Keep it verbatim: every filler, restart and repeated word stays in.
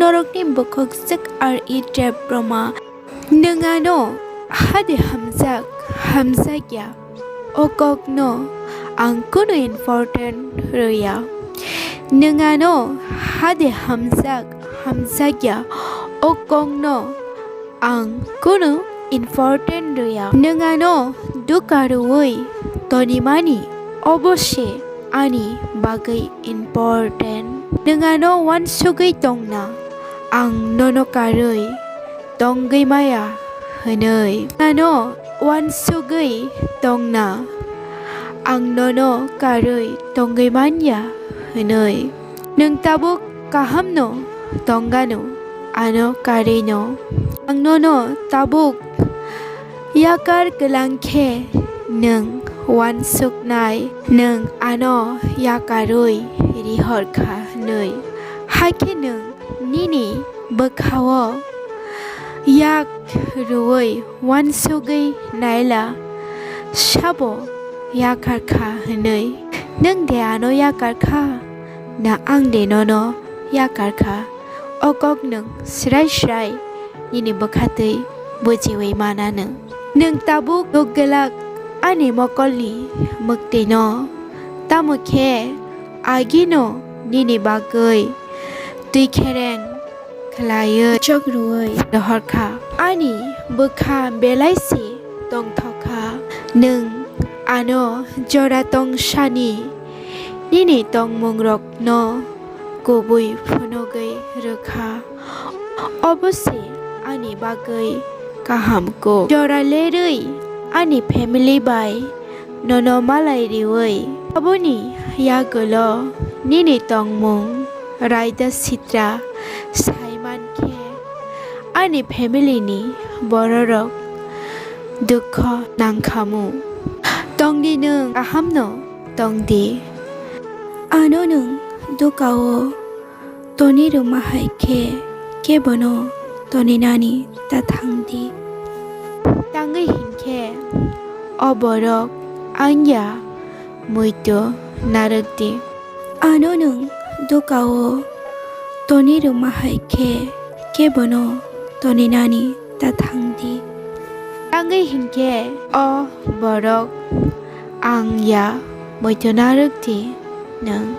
Norokni bukhuk swk R E Debbarma. Nwng ano hade hamjak, hamjakya, o kokno ang kunu important rwya. Nwng ano hade hamjak, hamjakya, o kokno ang kunu important rwya. Nwng ano dukha rwui tonimani, obo se ani bagwi important. Nwng ano uansugwi tongna, ang nono karwi tongwi maya hwnwi. Nwng ano uansugwi tongna, ang nono karwi tongwi manya hwnwi. Nwng tabuk kahamno tongano, ano karwino. Ang nono tabuk yakar kwlang khe nwng uansuknai, nwng ano yakarwi rihor kha hwnwi. Hakhe nwng nini bwkhao yak rwui uansugwi naila, sabo yakar kha hwnwi. Nwng de ano yakar kha, na ang de nono yakar kha? O kok nwng srai srai nini bwkha twi bujiui mana nwng. Nwng tabuk nuk glak ani mokolni mwktwino, tamo khe agino nini bagwi twi khereng khlaiwi chok rwui rohor kha. Ani bwkha belai se tongthok kha. Nwng ano jora tong sani nini tongmungrokno kubui phunugwi rwkha. Obo se ani bagwi kaham kuk. Jora lerwi ani family bai nono malai riui. Aboni yagulo nini tongmung raida sitra sai mankhe ani family ni bororok dukho nangkhamu. Tongdi nwng kahamno tongdi. Ano nwng dukao toni rwma hai khe kebono toninani ta thangdi. Tangwi hinkhe o borok angya muitu narwkdi. Ano nwng dukao toni rwma hai khe kebono toninani ta thangdi. Tangwi hinkhe o borok angya muitu narwkdi nwng.